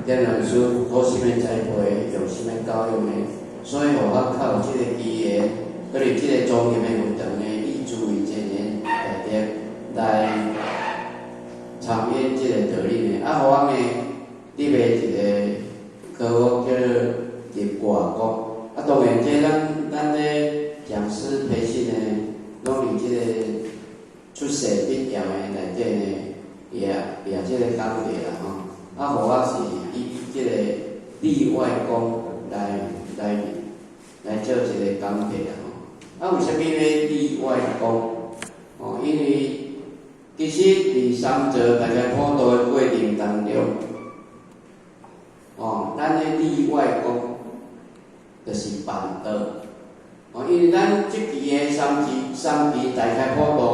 天老師好心的栽培，用心的教育呢，所以予我較有這个機緣，閣佇這个莊嚴的佛堂呢，以諸位前賢大德來參演這个道理呢。啊，予阮呢，入的一个科目叫做入外功。啊，當然這咱咧講師培訓呢，攏佇這个出世必要的內底呢，也這個講題啦吼。啊，予我是以這个立外功來做一個講題啦吼。啊，為啥物欲立外功？哦，因為其實佇三座大開普度的過程當中，哦，咱的立外功就是辦道。哦，因為咱這期的三期大開普度，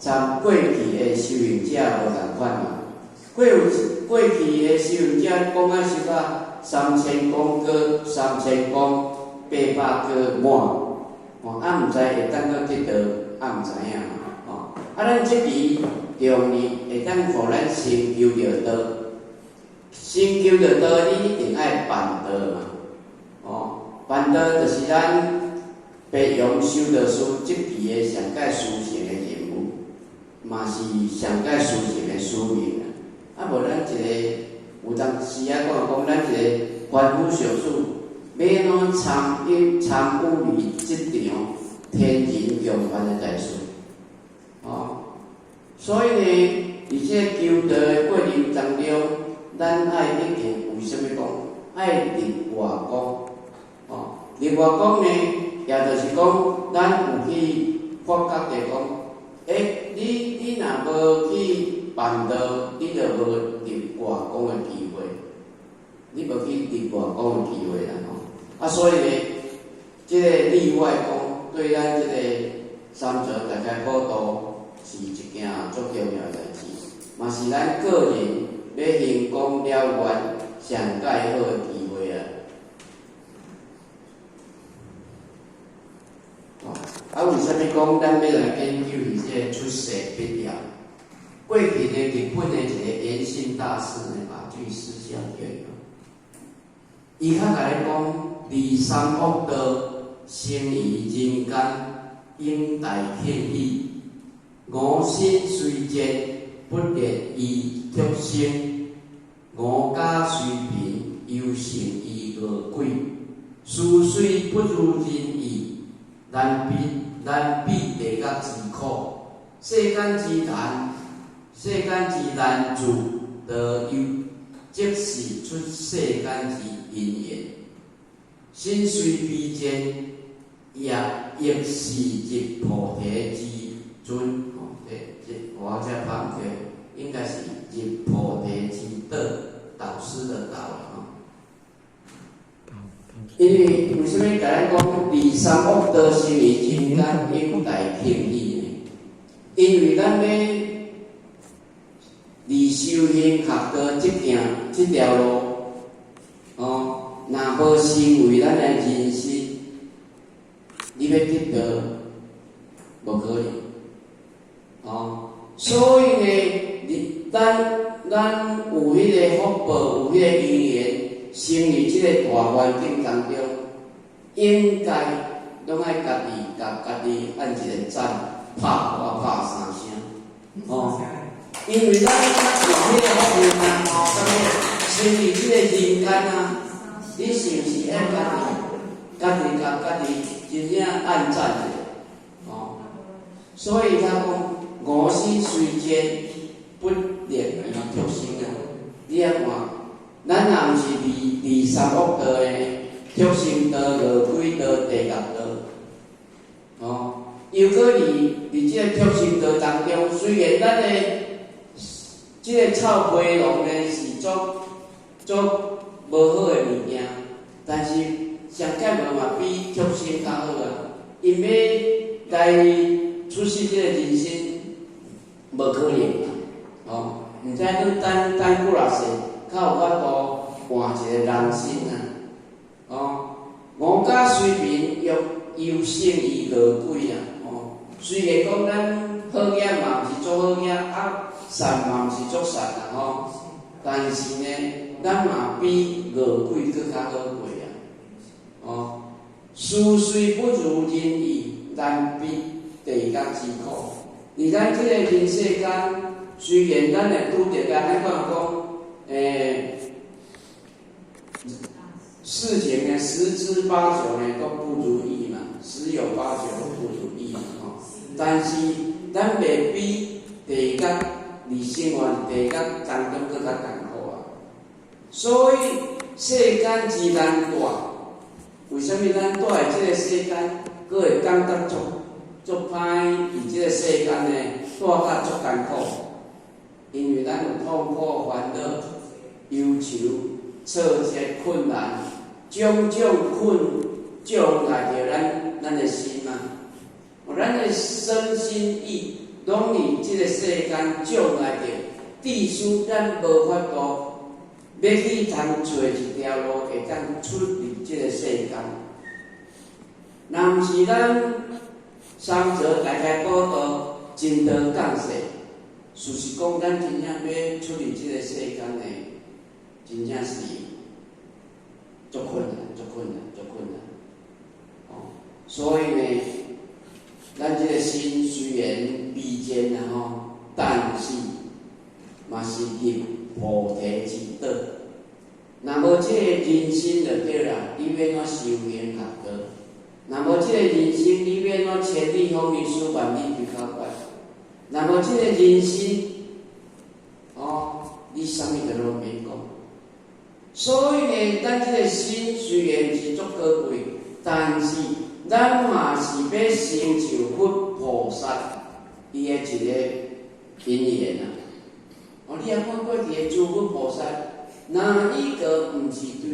參過去的修行者無仝款嘛。過去的修行者講啊修到3000公過3000公800個滿，哦，啊，毋知會當閣得道，啊，毋知影嘛，哦，啊，咱這期中呢會當予咱先求著道，先求著道，你一定愛辦道嘛，哦，辦道就是咱白楊修道士這期的上蓋殊勝的任務，嘛是上蓋殊勝的使命啊！啊，無咱一個有當時啊講講，咱一個凡夫俗子，欲按怎參與佇這場天人共辦的大事？哦，所以呢，佇這個求道的過程當中，咱愛一定為啥物講愛立外功？哦，立外功呢，也就是講，咱有去發覺著講，欸，你若無去辦道，你就無入外功的機會，你無去入外功的機會啦吼。啊，所以呢，這個立外功對咱這個三座大開普度是一件足重要的代誌，嘛是咱個人欲行功了願上蓋好的機會啊。啊，為啥物講咱欲來研究這個出世必要？過去呢，日本的一個嚴信大師呢，把句詩寫起來。伊較共你講，離三惡道，生於人間，應大慶意。吾身雖賤，不劣於畜生；吾家雖貧，猶勝於餓鬼。事雖不如人意，難避地獄之苦。世間之難，世間之難處道憂，即是出世間之因緣。身雖卑賤，也亦是入菩提之尊。哦，這我這拍毋對，應該是入菩提之道，導師的導啦吼。因為為啥物共咱講離三惡道，生於人間，應大慶意呢？因為咱欲離修行學道這件這條路，哦，若無成為咱的人生，你欲得道無可能，哦，所以呢，你咱有彼个福報，有彼个因緣，生佇這個大環境當中，應該攏愛家己共家己按一個讚，拍鼓仔拍三聲，哦，因為咱有彼个福分啊，吼，啥物生佇這個人間啊，你是毋是愛家己共家己真正按讚者？哦，所以他講，吾身雖賤，不劣於畜生啊！你愛看，咱若毋是離三惡道的，畜生道、餓鬼道、地獄道，哦，又閣佇這个畜生道當中，雖然咱的這个臭皮囊呢是足足無好的物件，但是上減無嘛比畜生較好啊！𪜶欲來出世這個人身，無可能啊！哦，毋知閣等等幾若世，較有法度換一個人身啊！哦，吾家雖貧，猶勝於餓鬼啊！哦，雖然講咱好囝嘛毋是足好囝，啊善嘛毋是足善啊！吼，但是呢，咱嘛比餓鬼閣較好過啊！哦，事雖不如人意，難避地獄之苦。佇咱這個人世間，雖然咱會拄著按呢講講，事情呢，十之八九呢都不如意嘛，十有八九都不如意嘛，吼。但是咱袂比地獄，佇生活地獄當中閣較艱苦啊。所以世間之難蹛，為啥物咱蹛佇這個世間，閣會感覺足足歹？佇這個世間呢，蹛甲足艱苦，因為咱有痛苦、煩惱、憂愁、挫折、困難，種種困障礙著咱的心啊。咱的身心意，攏佇這個世間障礙著，致使咱無法度欲去通揣一條路，會當出離這個世間。若毋是咱三座大開普度真道降世，事實講，咱真正欲出離這個世間呢，真正是足困難、足困難、足困難。哦，所以呢，咱這個心雖然卑賤啊吼，但是嘛是入菩提之道。若無這個人身就對啦，你欲按怎修行學道？若無這個人身，你欲按怎千里風雲數萬里對口關？若無這個人身，哦，你啥物都攏免講。所以呢，咱這個心雖然是足可貴，但是咱嘛是欲成就佛菩薩伊的一個因緣啊！哦，你若看過去的諸佛菩薩，哪一個毋是對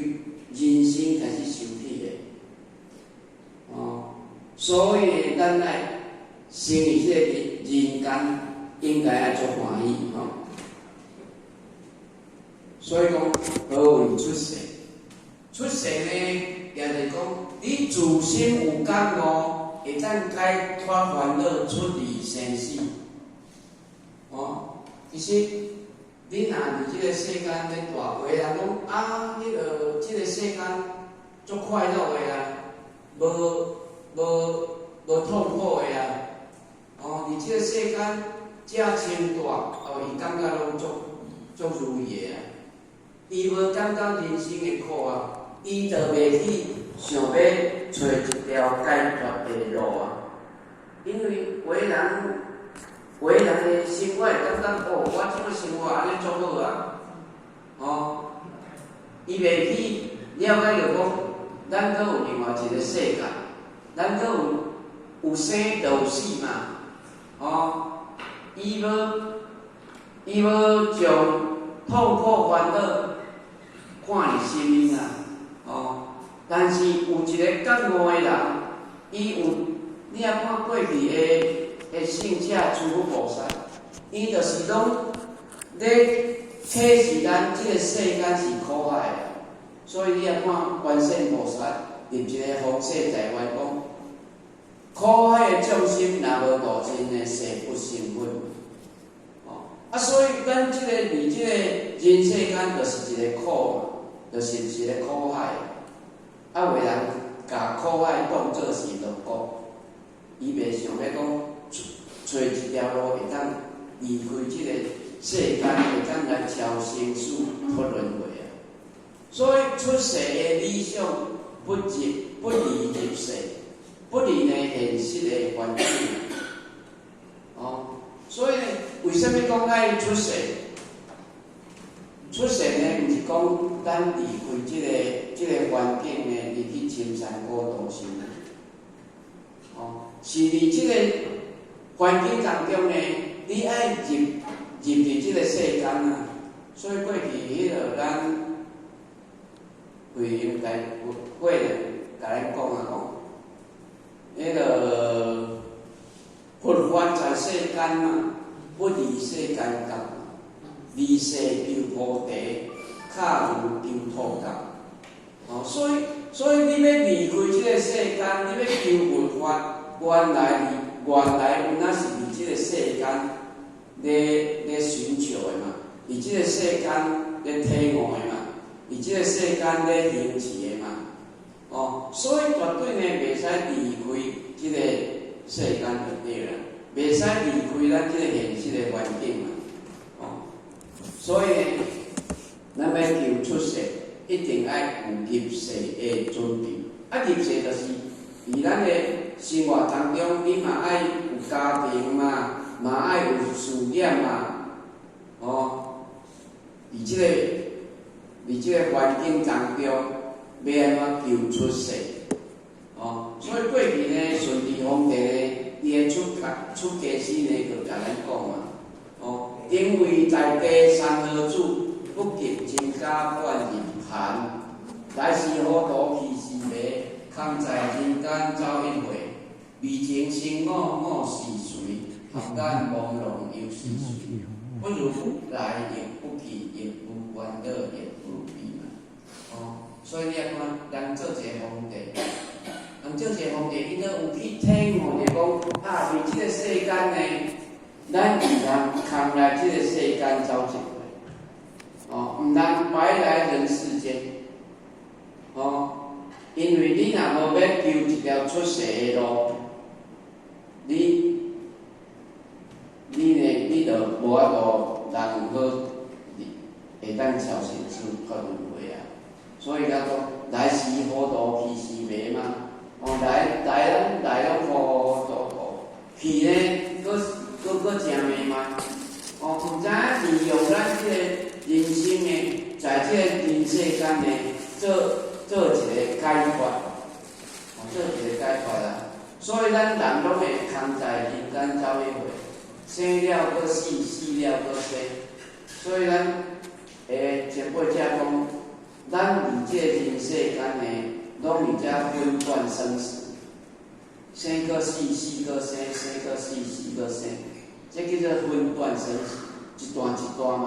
人生開始修起的？哦，所以咱愛生佇這個人間，應該愛足歡喜吼。所以講，何謂出世？出世呢，也就是講，你自心有覺悟，會當解脫煩惱，出離生死。哦，其實你若佇這個世間咧蹛，有的人講啊，彼個這個世間足快樂的啊，無痛苦的啊。哦，佇這個世間食穿蹛，哦，伊感覺攏足足如意的啊。伊無感覺人生的苦啊，伊就袂去想欲揣一條解脫的路啊。因為有的人的生活會感覺哦，我這個生活按呢足好啊，哦，伊袂去了解著講，咱閣有另外一個世界，咱閣有生就有死嘛，哦，伊無將痛苦煩惱看佇心面啊，哦，但是有一個覺悟的人，伊有，你若看過去的聖者諸佛菩薩，伊就是攏咧啟示咱這個世間是苦海的，所以你若看觀世音菩薩入一個風世在願講，苦海的眾生若無度盡的，誓不成佛。哦，啊，所以咱這個佇這個人世間，就是一個苦，就是一個苦海。啊，有的人共苦海當做是樂國，伊袂想欲講揣一條路會當離開這個世間，會當來超生死脫輪迴啊。所以出世的理想不入不離入世，不離呢現實的環境。哦，所以呢，為啥物講愛出世？出世呢，毋是講咱離開這個環境呢，入去深山古道生。哦，是佇這個環境當中呢，你愛入佇這個世間啊。所以過去彼個咱慧能大慧能共咱講啊講，彼個佛法在世間嘛，不離世間覺，離世求菩提，較如求兔角。哦，所以你欲離開這個世間，你欲求佛法，原來有哪是佇這個世間咧尋求的嘛？佇這個世間咧體悟的嘛，佇這個世間咧行持的嘛，哦，所以絕對呢袂使離開這個世間就對啦，袂使離開咱這個現實的環境嘛，哦，所以呢，咱欲求出世，一定愛有入世的準備。啊，入世就是佇咱的生活當中，你嘛愛有家庭嘛，嘛愛有事業嘛，哦，佇這個環境當中，欲按怎求出世？哦，所以過去呢，順治皇帝呢，伊的出家詩呢，就共咱講嘛，哦，定為在地山河主，不及真假半日寒。來時糊塗去時迷，空在人間走一回。迷情生我我是誰？合眼朦朧又是誰？不如來亦不去，亦無煩惱，亦無悲嘛。哦，所以你看，人做一个皇帝，人做一个皇帝，伊都有去體悟著講，啊，佇這個世間呢，咱毋通空來這個世間走一回，哦，毋通白來人世間，哦，因為你若無欲求一條出世的路，你呢，你就無法度人好會當超生出脫輪迴啊。所以講來時糊塗，去時迷嘛。哦，來來攏來攏糊糊塗塗，去呢，閣閣閣誠迷茫。哦，毋知影利用咱這個人生呢，在這個人世間呢，做一個解脫，哦，做一個解脫啊。所以咱人攏會空在人間走一回，生了閣死，死了閣生。所以咱前輩者講，咱佇這個人世間呢，攏佇遮分段生死，生閣死，死閣生，生閣死，死閣生，這叫做分段生死，一段一段嘛。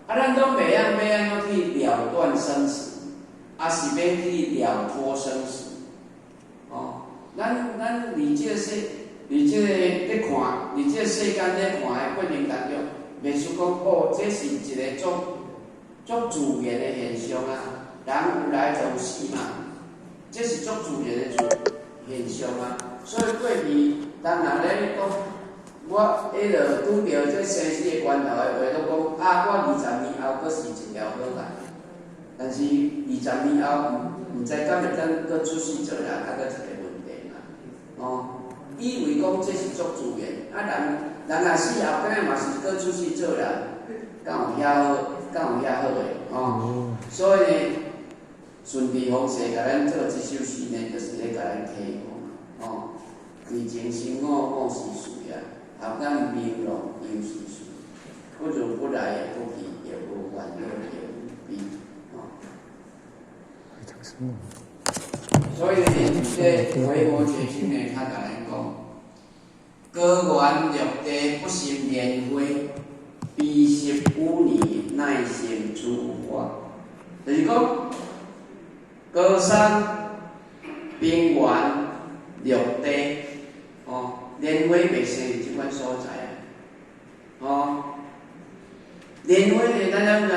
啊，咱攏袂曉欲按怎去了斷生死，抑是欲去了脫生死？哦，咱佇這個世，佇這個咧看，佇這個世間咧看的過程當中，袂輸講哦，這是一個足足自然的現象啊。人有來就有死嘛，這是足自然的現象啊。所以過去人若咧講，我彼落拄著這生死的關頭的話，攏講啊，我20年後閣是一條好漢。但是20年後，毋知敢會當閣出世做人，抑閣一個問題嘛。哦，以為講這是足自然，啊人人若死後，敢嘛是閣出世做人，敢有遐好？敢有遐好的？哦，所以呢，順治皇帝共咱做這首詩呢，就是咧共咱啟悟嘛。哦，迷情生我我是誰啊？合眼朦朧又是誰？不如不來也不去，亦無煩惱亦無悲。哦。所以呢，這維摩詰經呢，他共咱講：高原綠地不生蓮花，卑濕污泥乃生此花。就是講，高山平原綠地，哦，蓮花袂生佇這款所在啊。哦，蓮花呢，咱攏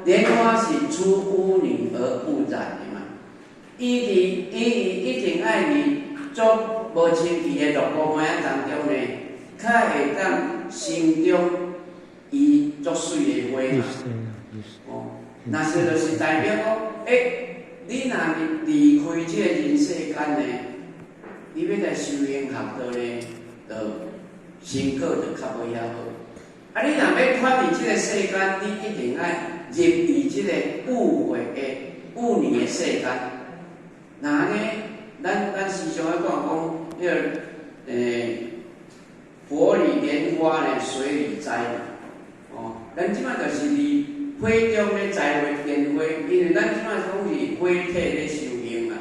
知影，蓮花是出污泥而不染的嘛。伊一定愛佇足無清氣的落雨環境當中呢，較會當生長伊足媠的花嘛。哦，若是就是代表講，欸，你若離開這個人世間呢，你欲來修行學道呢，就成果就較無遐好。啊，你若欲脫離這個世間，你一定愛入佇這個污穢的污泥的世間。若按呢，咱時常咧講講，彼個火裡蓮花呢，水裡栽嘛。哦，咱這擺就是佇火中咧栽蓮花，因為咱這擺講是火體咧修行嘛。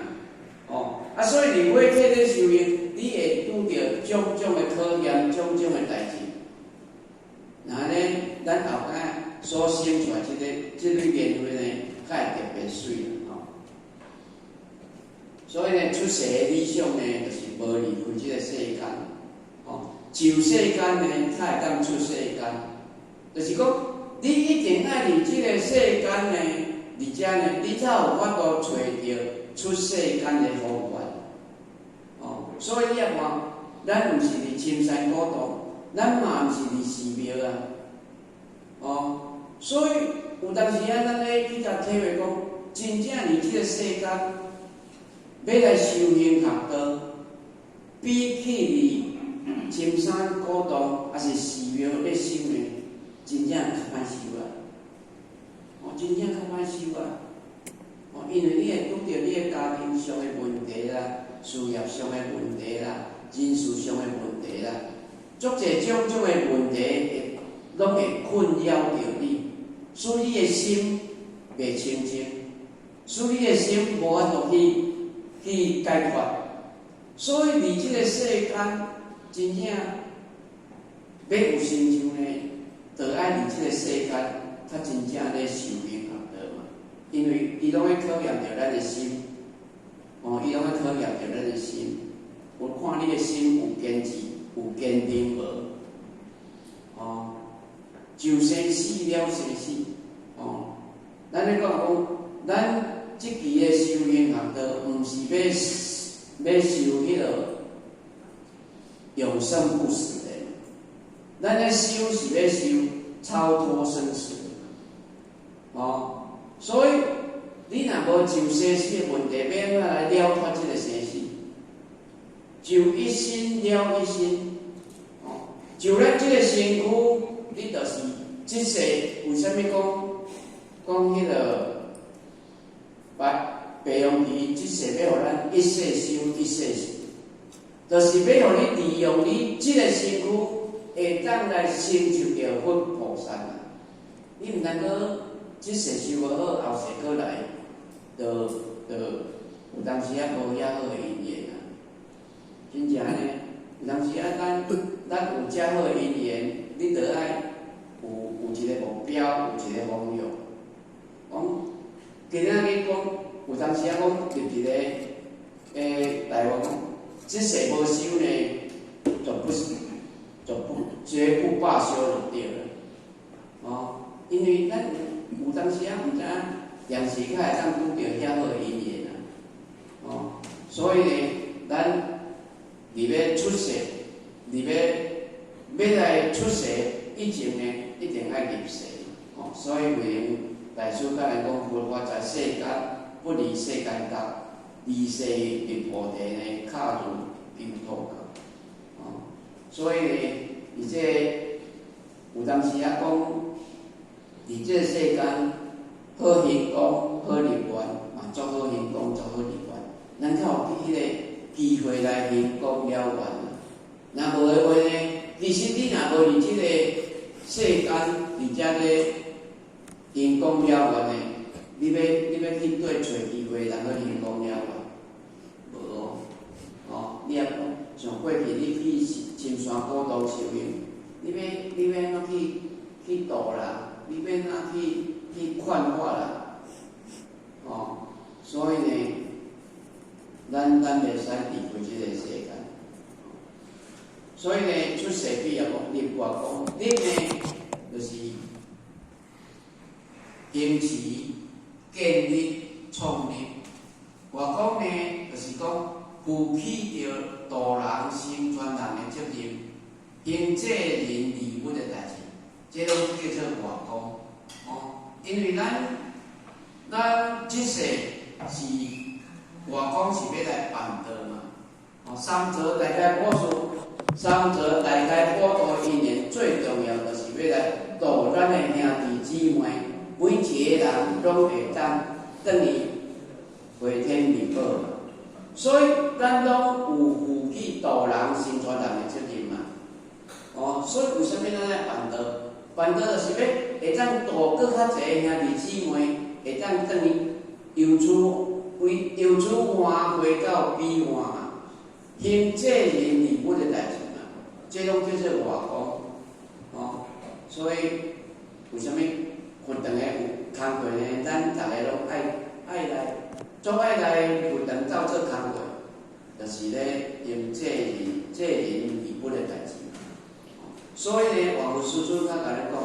哦，啊，所以佇火體咧修行，你會拄著種種的考驗，種種的代誌。若按呢，咱後擺所生出來這個蓮花呢，較會特別媠吼。所以呢，出世的理想呢，就是無離開這個世間，吼，就世間呢，才會當出世間。就是講，你一定愛佇這个世間呢，佇遮呢，你才有法度揣著出世間的方法。哦，所以你也看，咱毋是佇深山古洞，咱嘛毋是佇寺廟啊。哦，所以有當時啊，咱咧去共體會講，真正佇這个世間，欲來修行學道，比起佇深山古洞，抑是寺廟咧修呢，真正較歹修啊！哦，真正較歹修啊！哦，因為你會拄著你的家庭上的問題啦，事業上的問題啦，人事上的問題啦，足濟種種的問題會攏會困擾著你，使你的心袂清淨，使你的心無法度去解脫。所以佇這个世間，真正欲有成就呢，就愛佇這个世間，較真正咧修行學道嘛。因為伊攏咧考驗著咱的心，哦，伊攏咧考驗著咱的心。有看你的心有堅持、有堅定無？哦，就生死了生死，哦，咱咧講講，咱這期的修行學道，毋是欲修彼个永生不死的，咱咧修是欲修超脫生死的，哦，所以你若無就生死的問題，欲按怎來了脫這个生死？就一心了一心，哦，就咱這个身軀，你就是這世為啥物講講彼个白白羊期這世欲予咱一世修一世成，就是欲予你利用你這个身軀，會當來成就著佛菩薩啊！你毋通閣這世修無好，後世閣來，就有當時仔無遐好的因緣啊！真正呢，有當時仔咱有遮好的因緣，你著愛有一个目標，有一个方向。講今仔日講，有當時仔講入一个台灣講，這世無修呢，就不就不絕不罷休就對了。哦，因為咱有當時仔毋知影，現時較會當拄著遐好的因緣啊。哦，所以呢，咱佇欲出世，佇欲欲來出世以前呢，一定愛入世。哦，所以慧能大師佮咱講，佛法在世間，不離世間覺，離世入菩提呢，巧如牛禿角。哦，所以呢，佇這有當時仔講，佇這個世間好行功、好立願，嘛足好行功、足好立願，咱才有彼个機會來行功了願。若無的話呢，其實你若無佇這个世間佇遮咧行功了願的，你欲去佗揣機會通去行功了願？無哦，哦，你若講像過去你去深山古道修行，你欲按怎去度人？你欲按怎去勸化人？哦，所以呢，咱袂使離開這个世間。所以呢，出世比也講立外功，立呢就是堅持、建立、創立。外功呢，就是講負起著度人、成全人的責任，行濟人利物的代誌，這攏叫做外功。哦，因為咱這世是外功是欲來辦道嘛。哦，三座大開普事，三座大開普度因緣最重要就是欲來度咱的兄弟姊妹，每一个人攏會當轉去回天彌寶。所以咱攏有負起度人、成全人的責任嘛。哦，所以為啥物咱愛辦道？辦道就是欲會當度閣較濟兄弟姊妹，會當轉去由此為由此岸回到彼岸嘛，行濟人利物的代誌嘛，這攏叫做外功。哦，所以為啥物佛堂的有工課呢？咱逐个攏愛來，總愛來佛堂鬥做工課，就是咧行濟人濟人利物的代誌。所以呢，萬佛師尊較共咱講，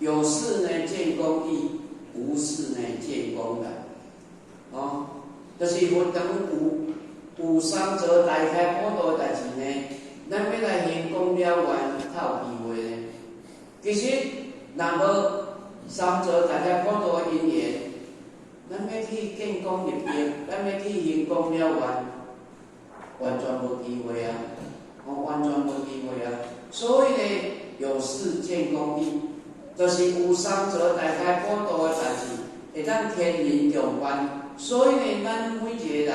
有事呢見功易，無事呢見功難。哦，就是佛堂有三座大開普度的代誌呢，咱欲來行功了願，較有機會呢。其實，若無三座大開普度的因緣，咱欲去見功立德，咱欲去行功了願，完全無機會啊！哦，完全無機會啊！所以呢，有事見功易，就是有三座大開普度的代誌，會當天人共觀。所以呢，咱每一個人，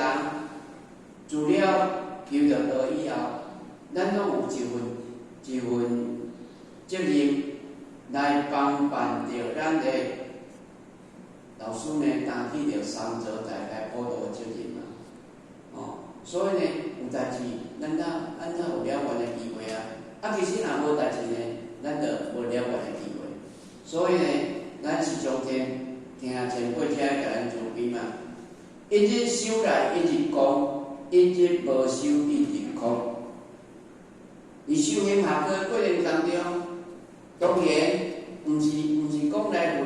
除了求著道以後，咱攏有一份責任來幫辦著咱的老師呢，擔起著三座大開普度的責任嘛。哦，所以呢，有代誌，咱才有了願的機會啊。啊，其實若無代誌呢，咱就無了願的機會。所以呢，咱時常聽聽前輩遮共咱慈悲嘛。一日修來一日功，一日無修一日空。佇修行學的過程當中，當然毋是講來佛，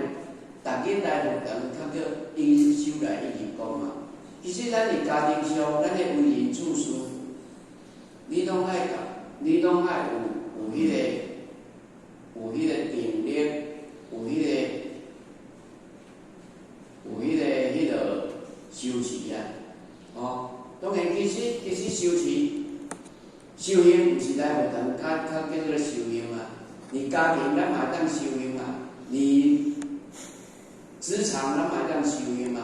逐日來佛堂較叫一日修來一日功嘛。其實咱佇家庭上，咱的為人處事，你攏愛有彼個定力，有彼個修持啊。哦，當然其實修持修行毋是來佛堂較叫做修行啊。佇家庭咱嘛會當修行啊，佇職場咱嘛會當修行啊，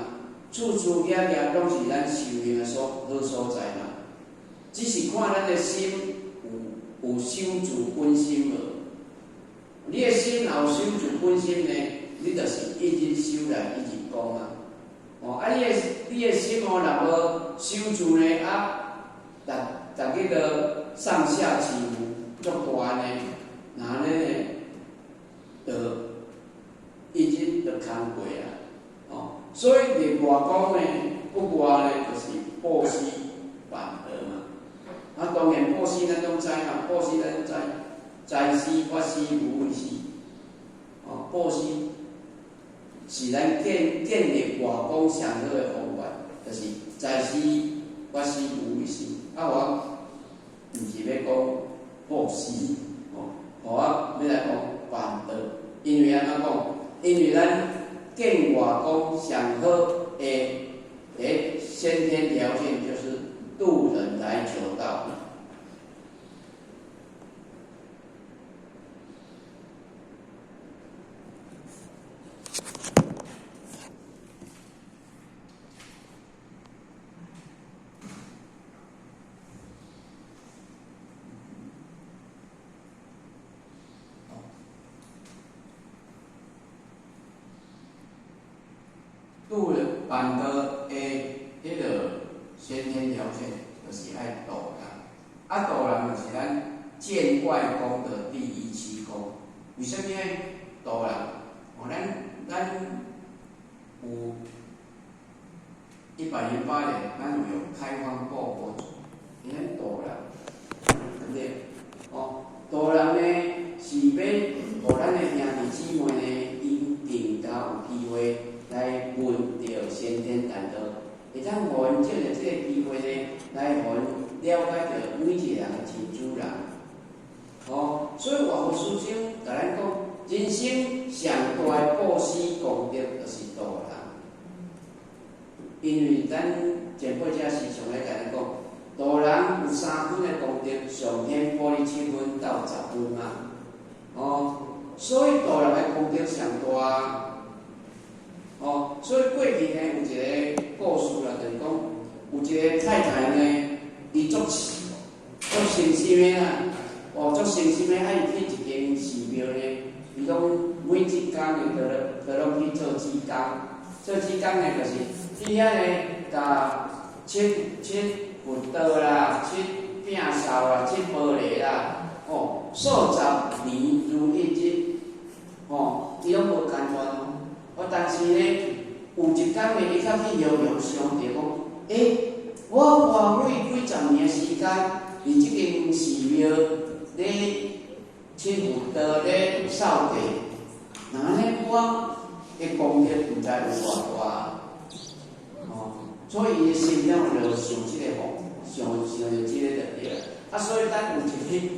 處處業業攏是咱修行的好所在嘛。只是看咱的心有守住本心無？你的心若有守住本心呢，你就是一日修來一日功啊。哦，啊，你的心哦，若無守住呢，啊，逐逐彼個上下起伏足大呢，那按呢呢，就一日就空過啊。哦，所以立外功呢，不外呢，就是布施辦德嘛。啊，當然布施咱攏知嘛，布施咱攏知，財施、法施、無畏施。哦，布施是咱建立外功上好的方法，就是財施、法施、無畏施。啊，我毋是欲講布施，哦，我欲來講辦德，因為按怎講？因為咱建外功上好的先天條件就是度人來求道。度人辦道的彼個先天條件，就是愛度人。啊，度人就是咱見外功的第一期功。為啥物愛度人？哦，咱有108年，咱有用開方報佛祖，咱度人，對不對？哦，度人呢是欲予咱的兄弟姊妹呢，𪜶更加有機會來聞著先天大道，會當予𪜶藉著這個機會呢，來予𪜶了解著每一個人的真主人。哦，所以活佛師尊共咱講，人生上大的布施功德就是度人。因為咱前輩者時常咧共咱講，度人有三分的功德，上天玻璃7分到10分嘛。哦，所以度人的功德上大。哦，所以過去呢有一個故事啦，就是講有一個太太呢，伊足足誠心的啦，哦，足誠心的愛去一間寺廟呢，伊攏每一工呢，都攏去做志工，做志工呢，就是去遐呢，共切切佛桌啦，切摒掃啦，切玻璃啦，哦，數十年如一日，哦，伊攏無間斷哦。哦，但是呢，有一工呢，伊較去搖搖想著講，欸，我花費幾十年的時間，佇這間寺廟咧切佛桌咧掃地，若按呢我的功德毋知有偌大，哦，所以伊的心中就想這个方，想想著這个就對啦。啊，所以咱有一日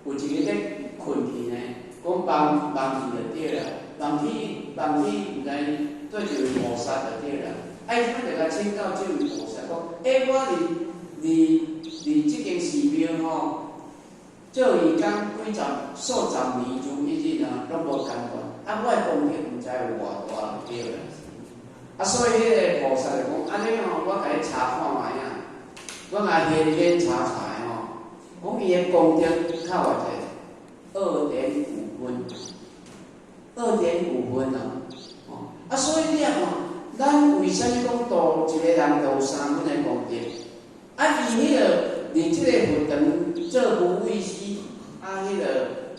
有一個咧困去呢，講夢夢去就對啦，夢去夢去毋知對一位菩薩就對啦。啊，伊就共請教這位菩薩講：欸，我佇佇佇這間寺廟吼，做義工幾十數十年如一日啊，攏無間斷。啊，我的功德毋知有偌大就對啦。啊，所以彼个菩薩就講：按呢吼，我共你查看覓啊，我共現現查查的吼，講伊的功德較偌濟，2.5分，2.5分啊！哦，啊，所以你啊看，咱為啥物講度一個人就有3分的功德？啊，伊彼個佇這個佛堂做無畏施，啊，彼個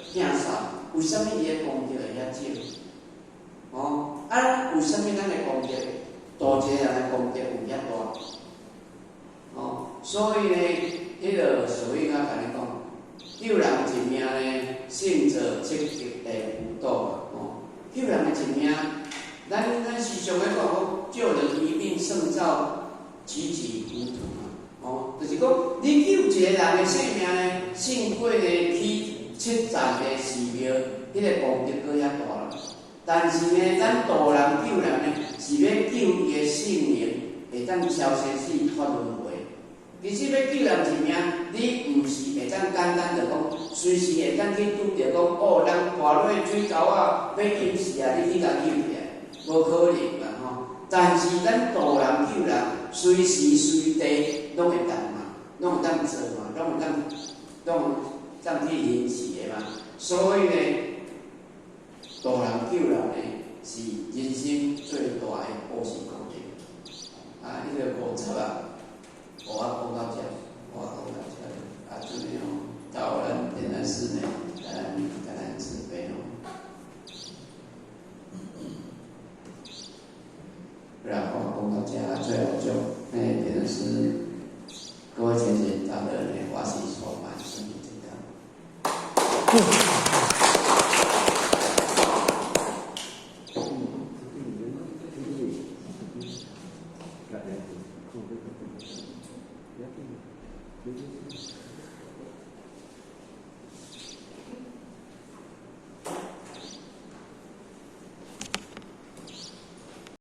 摒掃，為啥物伊的功德會遐少？哦，啊，為啥物咱的功德，度一個人的功德有遐大？哦，所以呢，彼個所以我共你講，救人一命呢，勝造七級的浮屠嘛，哦，救人的一命，咱時常咧講，講救人一命勝造幾級浮屠嘛，哦，就是講你救一個人的性命呢，勝過呢起七層的寺廟，彼個功德閣遐大啦。但是呢，咱度人救人呢，是欲救伊的性命，會當超生死脫輪迴。其實欲救人一命，你毋是會當簡單就講，隨時會當去拄著講，哦，人跋落水溝仔，欲淹死啊，你去共救起來，無可能啦吼。但是咱度人救人，隨時隨地攏會當嘛，攏會當做嘛，攏會當攏會當去行持的嘛。所以呢，度人救人呢，是人生最大的布施功德。啊，彼個50啊，我講到這，我講到這，啊，這裡哦，到咱點來寺呢，感恩感恩慈悲哦。然後講到這，最後就那點的是各位前賢大德呢，法喜充滿，身體健康。